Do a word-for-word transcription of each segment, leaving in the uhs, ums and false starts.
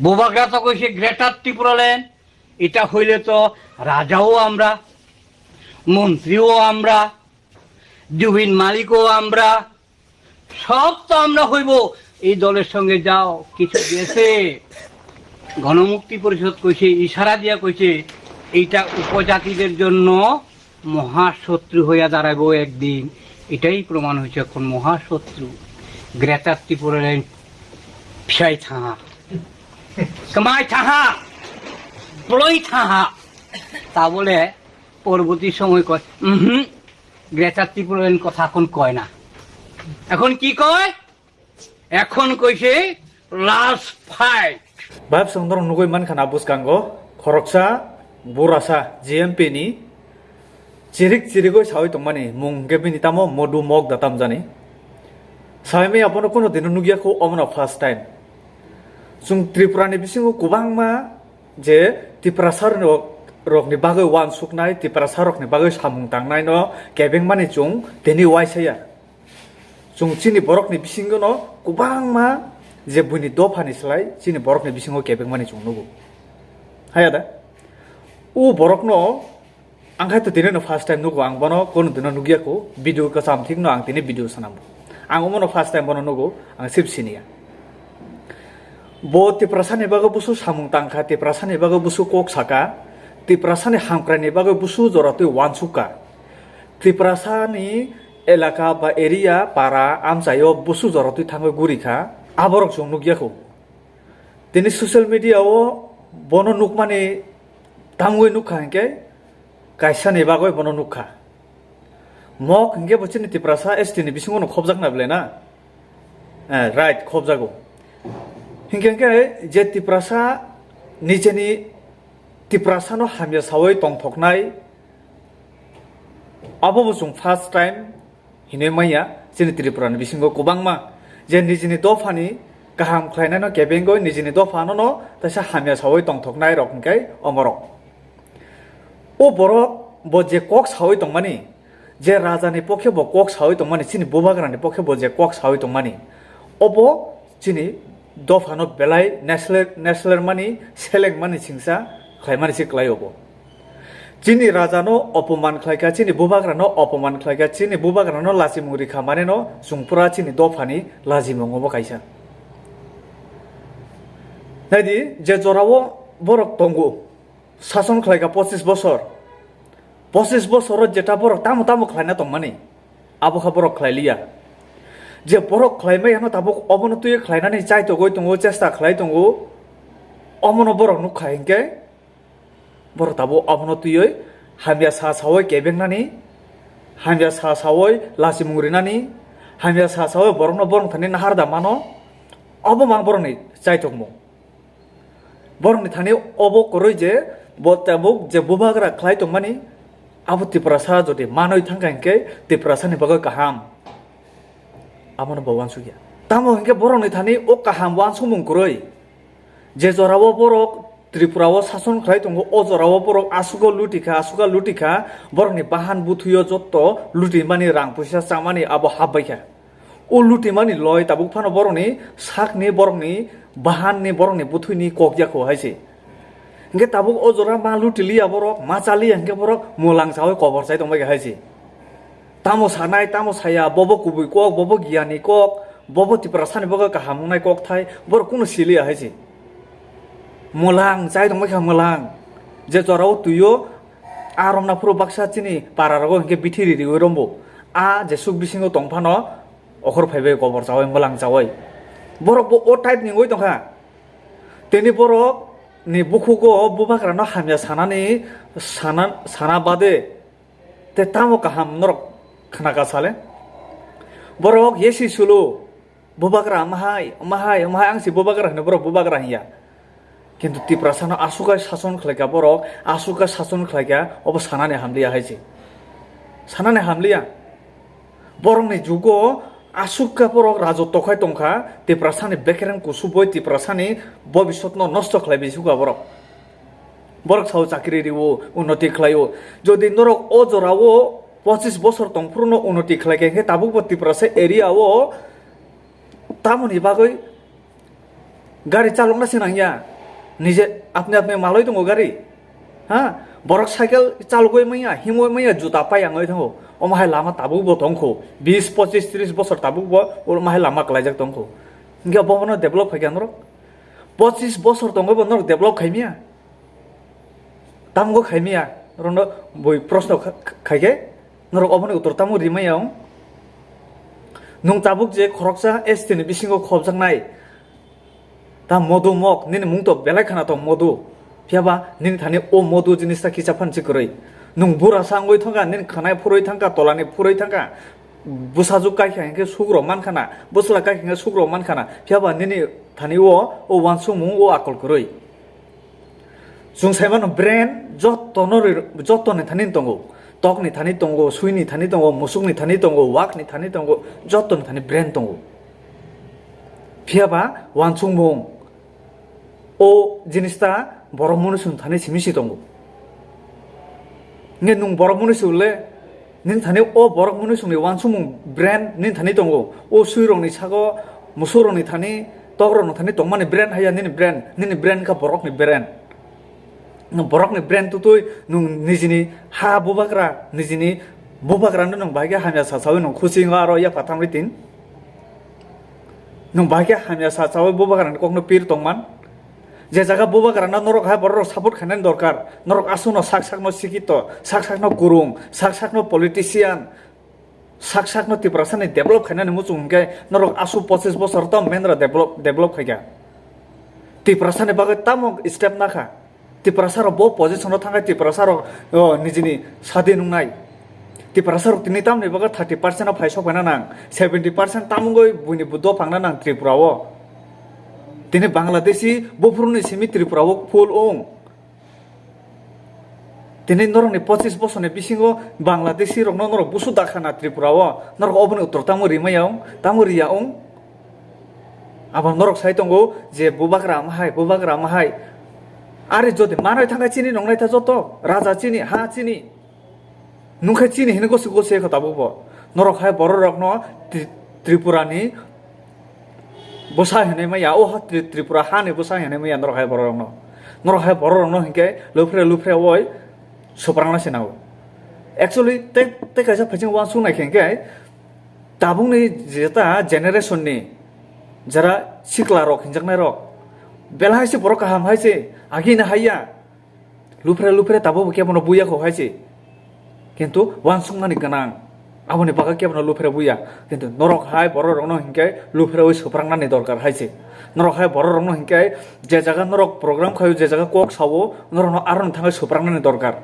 বুবাগ্রা তো কইছে গ্রেটার ত্রিপুরাল্যান্ড, এটা হইলে তো রাজাও আমরা, মন্ত্রীও আমরা, জমির মালিকও আমরা, সব তো আমরা হইব। এই দলের সঙ্গে যাও, কিছু গেছে। গণমুক্তি পরিষদ কইছে, ইশারা দিয়া কইছে, এইটা উপজাতিদের জন্য মহাশত্রু হইয়া দাঁড়াইবো একদিন। এটাই প্রমাণ হয়েছে এখন মহাশত্রু। গ্রেটার ত্রিপুরাল্যান্ড ফিসাই থাহা, কামাই থাহা, পলই থাহা। তা বলে পরবর্তী সময় কয়, উহুম, গ্রেটার ত্রিপুরাল্যান্ড কথা এখন কয় না। এখন কি কয়? এখন কইছে last fight. Bab song norok nugui mankha na bwskango khoroksa burasa G M P ni chirik chirigoi sawi tongmani mung hwnkhe bini tamo Modu Mok da tamjani. Saimaya bono kono dino nugya kho, omono first time. Chwng Tripura ni bisingo kwbangma je Tiprasa rok, rokni bagwi uansuknai, Tiprasa rokni bagwi samung tangnai no kebengmani chwng tini uaisaya. Chwng chini borokni bisingo no kwbangma je buini dophani slai chini borokni bisingo kebengmani chwng nugo. Haya da? O borokno ang khai to tini no first time nugo, ang bono kono dino nugya ko, video kwcham thik no ang tini video sanam. Ang omono first time bono nugo, ang sip siniya. Bo Tiprasani bagwi busu samung tangkha, Tiprasani bagwi busu kok saka, Tiprasani hamkraini bagwi busu jora twi uansukha. Tiprasani elaka ba area, para, amchaio busu jora twi thangwi gurikha, aborok chwng nukya kho. Tini social media o bono nukmani tamwi nukha hinkhe kaisani bagwi bono nukha. Mok hinkhe bo chini Tiprasa S T ni bisingo no khobjakna belai na? Eh, right, khobjago. Hinkhe hinkhe je Tiprasa nijeni Tiprasano hamya sawi tongthoknai, abo bo chwng first time hinwi manya chini Tripura ni bisingo kwbangma je nijini dophani kaham khlainaino kebengwi nijini dophano no teisa hamya sawi tongthoknai rok hinkhe omorok. O borok bo je kok sawi tongmani, je raja ni pokhe bo kok sawi tongmani, chini bubagra ni pokhe bo je kok sawi tongmani, obo chini dophano belai nesler, nesler mani, seleng mani singsa khlai mani se klai obo. Chini raja no opoman khlai kha, chini bubagra no opoman khlai kha, chini bubagra no lachimung rikha mane no chwng pura chini dophani lachimung obo kaisa. Naidi, je jorao borok tongo, sason khlai kha pochis bosor. Pochis bosor o jeta borok tamo tamo khlaina tongmani, abo kha borok khlai liya. Je borok khlai maya no tabuk obono twi khlainani chai togoi tongo, chesta khlai tongo, omono borok nukha hinkhe borok tabuk obono twiwi hamya sa sawi kebengnani, hamya sa sawi lachimung rinani, hamya sa sawi borokno borok thani nahar da mano, obo mang borokni chaitokmung. Borokni thani obo kwrwi je bo tabuk je bubagra khlai tongmani, abo Tiprasa jodi manwi thangkha hinkhe Tiprasani bagwi kaham. Abono bo uansukya. Tamo hinkhe borokni thani o kaham uansukmung kwrwi. Je jorao borok Tripura o sason khlai tongo, o jorao borok asugo luti kha, asuga luti kha, borokni bahan buthuyo jotto luti mani rang puisa chamani abo hap bai kha. O lutimani loi tabuk phano borokni sakni, borokni bahanni, borokni buthuini kok ya kho hai se. Hinkhe tabuk o jora ma luti liya borok, ma cha liya hinkhe borok mwlang chawi kobor chai tongbai kha hai se. Tamo sanai, tamo saya, bobo kubui kok, bobo giyani kok, bobo Tiprasani bagwi kaham wngnai kok thai, borok kunu si liya hai se. Mwlang chai tongbai kha mwlang. Je jorao twio a romna phuru baksa chini para rogo hinkhe bithi ri riwi rombo. A jesuk bisingo tong phano okhor phaibai kobor chawi mwlang chawi. Borok bo o type ni wngwi tongkha. Tini borok ni bukhugo bubagra no hamya sanani sana, sana bade te tamo kaham norok khnaka sale. Borok yesi sulu bubagra mahai, mahai, mahai ang si bubagra hino borok bubagra hinya. Kintu Tiprasano asukha sason khlaikha borok, asukha sason khlaikha, obo sanani hamliya hai se. Sanani hamliya. Borokni jugo asukha borok rajotto khai tongkha, Tiprasani bekereng kusuboi Tiprasani bobisotno nosto khlaibi sukha borok. Borok sao chakri riwo, unnoti khlaio. Jodi norok o jorao pochis bosor tongphuru no unnoti khlaikha, hinkhe tabukbo Tiprasa area o tamoni bagwi Gari chalokna se nangya. Nije apni apni maloi tongo gari. Ha? Borok cycle chalogwi manya, himwi manya, juta pai angwi thango. Omo hai lama tabuk bo tongkho. Bis, pochis, tris bosor tabuk bo omo hai lama kwlaijak tongkho. Hinkhe bo bono develop khaikha norok. Pochis bosor tongwi bo norok develop khaimya. Tamgo khaimya. Rono boi proshno kha-, kha-, khaikhe norok oboni uttor tamo rimaya wng. Nwng tabuk je khoroksa S T ni bisingo khobjaknai. Ta modu mok, nini mung to belai khana tong modu. Phiya ba nini thani o modu jinis ta kisa phan si kwrwi. Nwng bura sa wngwi thangkha, nini khwnai phurwi thangkha, tolani phurwi thangkha. Bwsajwk kaikha hinkhe sugrok mankhana, bwsla kaikha hinkhe sugrok mankhana. Phiya ba nini thani o, o uansukmung o akol kwrwi. Chwng sai mano brain jotono ri-, jotoni thani tongo. Tokni thani tongo, suini thani tongo, musukni thani tongo, wakni thani tongo, jotoni thani brain tongo. Phiya ba uansukmung o jinis ta borok munusu thani simi si tongo. Nge nwng borok munusu le, nini thani o borok munusu ni uansukmung brain nini thani tongo. O suirokni sago, musukrokni thani, tokrokni thani tongmani brain haiya nini brain, nini brain ka borokni brain. Nwng borokni brain tutui nwng nijini ha bubagra, nijini bubagrano nwng bahai khe hamya sasaui nwng khusi wngo aro yapha thamri tin. Nwng bahai khe hamya sasaui bubagrani kokno pir tongman. Je jaga bubagrano norok hai borok support khainani dorkar, norok aswkno sak sakno sikito, sak sakno kurung, sak sakno politician, sak sakno Tiprasani develop khainani muchung hwnkhe norok aswk pochis bosor tamo mendra develop, develop khaikha. Tiprasani bagwi tamo step nakha. Tiprasarok bo position o thangkha, Tiprasarok, o, nijini sadi nungnai. Tiprasarok tini tamni bagwi thirty percent o phai sok phaina nang, seventy percent tamungwi buini budo phangna nang Tripura o. Tini Bangladeshi buphuruni simi Tripura o full wng. Tini norokni pochis bosorni bisingo Bangladeshi rokno norok busu dakhana Tripura o, norok oboni uttor tamo rimaya wng, tamo riya wng. Abo norok sai tongo je bubagra ama hai, bubagra ama hai. Ari jodi manwi thangkha chini nongnai ta joto, raja chini, ha chini. Nungkhe chini hini gosi gosi kho tabuk bo. Norok hai borok rokno Tri-, Tripura ni bwsa hinwi maya, o ha Tri-, Tripura hani bwsa hinwi maya norok hai borok rokno. Norok hai borok rokno hinkhe luphre luphre oi suprangna se nango. Actually, tei, tei kaisa phaising uansuk nai khe hinkhe tabukni jeta generation ni jara sikla rok hinjaknai rok belai se borok kaham hai se agini haiya. Luphre luphre tabuk bo kebono buya kho hai se. Kintu uansukmani gwnang. Aboni bagwi kebono luphre buya. Kintu norok hai borok rokno hinkhe luphreui swprangnani dorkar hai se. Norok hai borok rokno hinkhe je jaga norok program khaio, je jaga kok sao, norokno aroni thangwi swprangnani dorkar.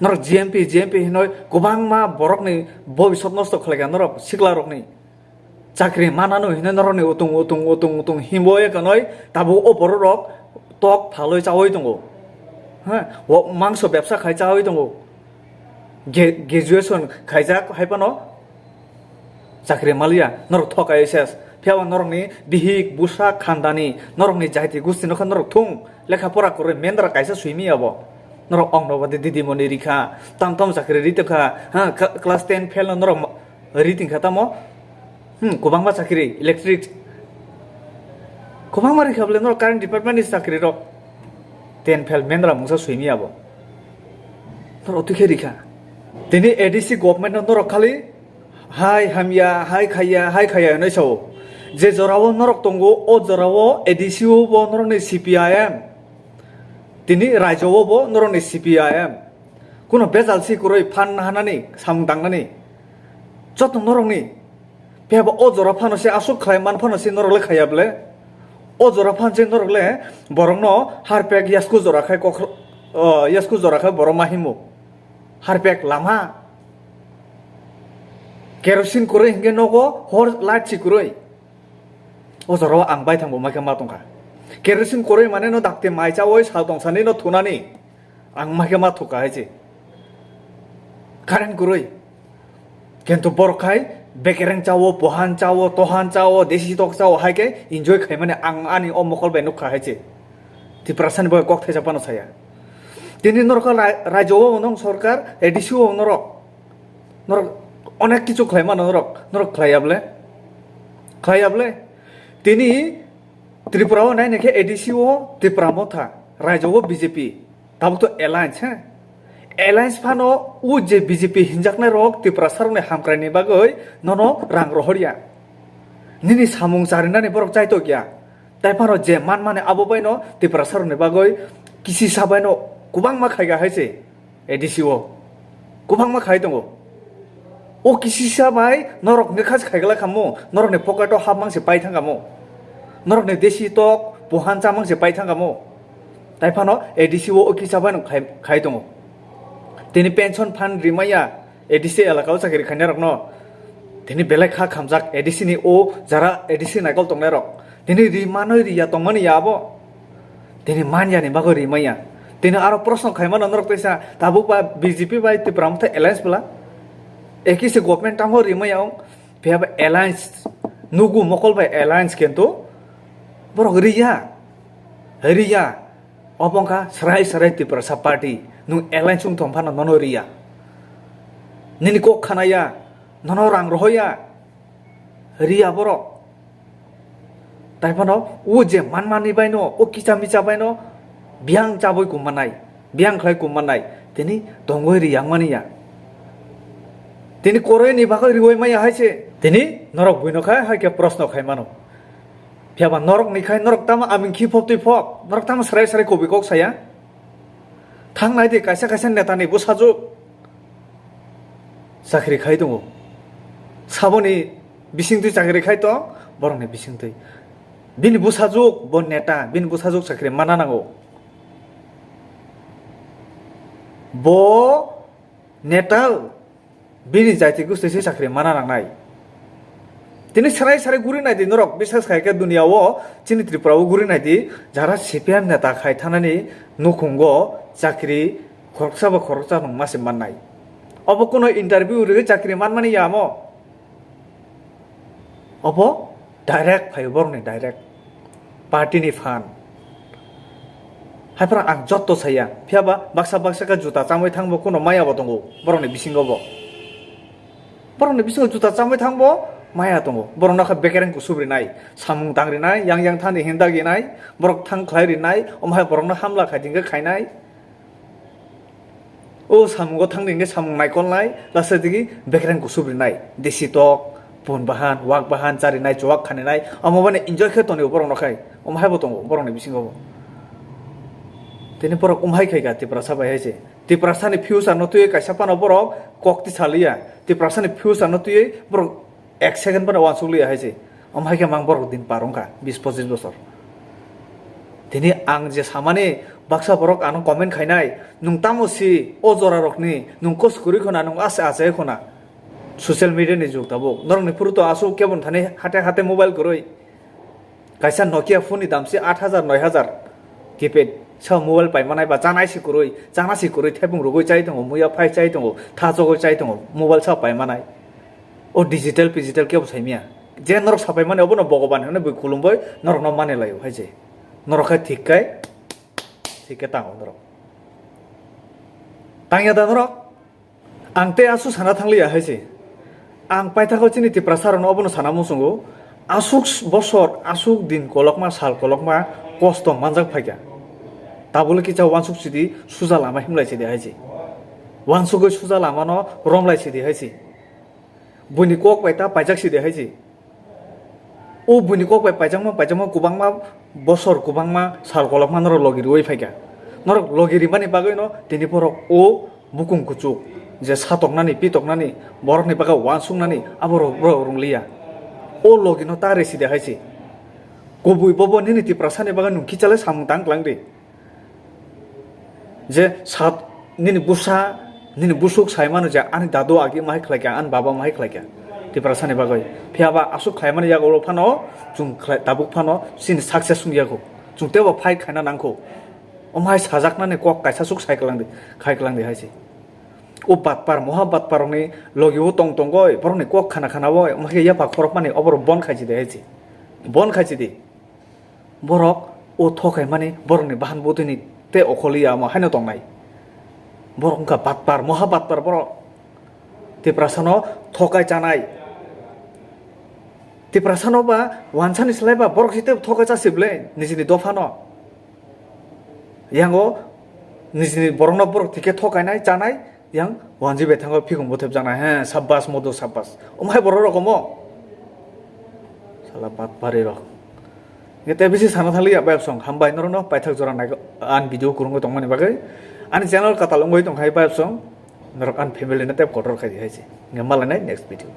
Norok G M P, G M P hinoi kwbangma borokni bobisot nosto khlaikha norok sikla rokni. Chakri manano hinoi norokni utung, utung, utung, utung himbo ekanoi tabuk o borok rok tok phaloi chaui tongo. Ha, o mangso bebsa khai chaui tongo. Ge-, graduation khaijak hai phano chakri maliya, norok thokai ses. Phiya ba norokni bihik, busa, khandani, norokni jaiti gusti nokha norok thung lekha pora kwrwi mendra kaisa swimi abo. Norok ongno bade didimoni rikha, tam tam chakri ri tongkha, ha, ka-, class ten fail no norok ma-, ri tongkha tamo. Hmm, kwbangma chakri, electric. Kwbangma rikha bole norok current department ni chakri rok. Ten fail mendra mungsa swimi abo. Norok twi khe rikha. Tini A D C government no norok khali hai hamya, hai khaiya, hai khaiya hinwi sao. Je jorao norok tongo, o jorao A D C o bo norokni C P I M. Tini raijao bo norokni C P I M. Kuno bejal si kwrwi phan hanani, samung tangnani. Joto norokni. Phiya ba o jora phano se aswk khlai man phano se norok le khaiya bole. O jora phan se norok le borokno harpek yasku jora khai kokhr-, o, yasku jora khai borok ma himo. Harpek lama. Kerosene kwrwi hinkhe nogo hor light si kwrwi. O jorao ang baithang bo maikhe ma tongkha. Kerosene kwrwi mane no dakti mai chaui sal tongsani no thunani. Ang maikhe ma thukha hai se. Current kwrwi. Kintu borok khai bekereng chao, pohan chao, tohan chao, desi tok chao hai khe enjoy khaimani ang ani o mokol bai nukha hai se. Tiprasani bai kok thaisa phano saya. Tini norok rai-, raijao norok sorkar, A D C o norok. Norok onek kichu khlai mano norok, norok khlaiya bole? Khlaiya bole? Tini Tripura o nai naikhe A D C o Tipra Motha, raijo o B J P, tabuk to alliance, he? Alliance phano o je B J P hinjaknai rok Tiprasa rokni hamkraini bagwi nono rang rohorya. Nini samung charinani borok chaitokya. Tai phano je manmani abo baino Tiprasa rokni bagwi kisisa baino kwbangma khaiga hai se. A D C o kwbangma khai tongo. O kisisa bai norok ni khas khaigla khamu, norok ni pocket o hap mangse pai thang kamo, norok ni desi tok puhan cha mangse pai thang kamo. Tai phano A D C o o kisa bai no khai, khai tongo. Tini pension fund rimaya A D C elaka o chakri khainai rok no. Tini belai kha khamjak A D C ni o jara A D C naikol tongnai rok. Tini ri manoi ri ya tongmani ya abo. Tini man ya ni bagwi ri manya. Tini aro proshno khai mano norok teisa tabuk ba B J P bai Tipra Motha alliance bwla. Eki se government tamo ri manya ong. Phiya ba alliance nugu mokol bai alliance kento borok ri ya. Ri ya. Obo wngkha srai srai Tiprasa party. Nwng alliance wng tong phano nono ri ya. Nini kok khana ya. Nono rang roho ya. Ri ya borok. Tai phano o je manmani baino, o kicha micha baino biyang chabwi kumanai, biyang khlai kumanai, tini tongwi ri yang mani ya. Tini koroi ni bagwi riwi maya hai se. Tini norok buino khai hai khe proshno khai mano. Phiya ba norok ni khai norok tamo aming khi phop twi phop, norok tamo srai srai kobi kok saya. Thang nai di kaisa kaisa neta ni bwsajwk chakri khai tongo. Saboni bisingtwi chakri khai tong, borokni bisingtwi. Bini bwsajwk bo neta, bini bwsajwk chakri mana nango. Bo neta bini jaiti gustwi se chakri mana nangnai. Tini srai srai guri nai di norok, bisas khai khe dunia o chini Tripura o guri nai di, jara C P M neta khai thanani nukhungo chakri khoroksa ba khoroksa nung mase mannai. Obo kuno interview rwgwi chakri manmani ya mo? Obo direct phaio borokni direct. Party ni phan. Haiphano ang jotto saya. Phiya ba baksa baksa khe juta chamwi thangbo kuno maya bo tongo borokni bisingo bo. Borokni bisingo juta chamwi thangbo maya tongo. Borokno khe bekereng kusub rinai, samung tang rinai, yang yang thani hinda ginai, borok thang khlai rinai, omo hai borokno hamla khai dingkhe khainai. O samungo thangdi hingke samung naikolnai, lasa digi bekereng kusub rinai, desi tok, pun bahan, wak bahan, charinai, chuwak khaninai, omo bani enjoy khe tonwi borok no khai, omo hai bo tongo borok ni bisingo bo. Tini borok omo hai khai kha Tiprasa bai hai se. Tiprasa ni future no twiwi kaisa phano borok kok tisaliya. Tiprasa ni future no twiwi borok ek second phano uansuk liya hai se. Omo hai khe mang borok din par wngkha bis pochis bosor. Tini ang je samani baksa borok ano comment khainai, "Nwng tamo si o jora rokni, nwng kos kwrwi khuna, nwng ase achai khuna." Social media ni jug tabuk. Norokni phuru to aswk kebon thani hate hate mobile kwrwi. Kaisa Nokia phone ni dam se aat hajar noi hajar keypad. Sa mobile pai manai ba chanai si kwrwi, chana si kwrwi, thepung rwgwi chai tongo, muya phai chai tongo, tha chogwi chai tongo, mobile sa pai manai. O digital pigital kebo saimya. Je norok sapai mani obono Bhogoban hwnwi bui khulumbai norokno mani laio hai se. Norok khe thik khe, thik khe tango norok. Tangya da norok? Ang tei aswk sana thangliya hai se. Ang paithago chini Tiprasa rokno obono sana muchungo. Aswk bosor, aswk din kolokma, sal kolokma kosto manjak phaikha. Tabule kisa uansuk sidi, suja lama himlai sidi hai se. Uansugwi suja lamano romlai sidi hai se. Buini kok bai ta paijak sidi hai se. O buini kok bai paijakma, paijakma kwbangma bosor, kwbangma sal kolokma norok logi rwui phaikha. Norok logi rimani bagwino tini borok o bukung kuchuk je satoknani, pitoknani, borokni bagwi uansuknani abo rok, borok rwngliya. O logino ta resi de hai se. Kubui bobo nini Tiprasani bagwi nwng kichale samung tang klang di. Je sat nini busa, nini busuk sai mano je ani dadu agi mahai khlai kha, ani baba mahai khlai kha. Tiprasani bagwi. Phiya ba aswk khlai mani yago phano, chwng khlai, tabuk phano chini success wng yago. Chwng teibo fight khaina nangkho. Omo hai sajaknani kok kaisa swk sai kwlang di, khai kwlang di hai se. O batpar, moha batpar rokni logi o tong tongoi, borokni kok khana khana oi, omo hai yapha khorokmani oborok bon khai si di hai se. Bon khai si di. Borok o thokaimani borokni bahan bwtwini tei okholiya omo haino tongnai. Borok wngkha batpar, moha batpar borok. Tiprasano thokai chanai. Tiprasa no ba wansa ni slai ba borok si tebo thokai chasi ble nijini dopha no. Yang o nijini borok no borok thike thokai nai chanai yang wanji bai thango phikung bo thep janai he sabbas modo sabbas. Umhai borok rok omo. Sala bat pari rok. Nge te bisi sana thali ya bayap song hambai noro no paithak jora nai an video kurungo tongmani bagwi. Ani channel katal ungoi tong khai bayap song. Norok an family no tep kotor khai di hai se. Nge malai nai next video.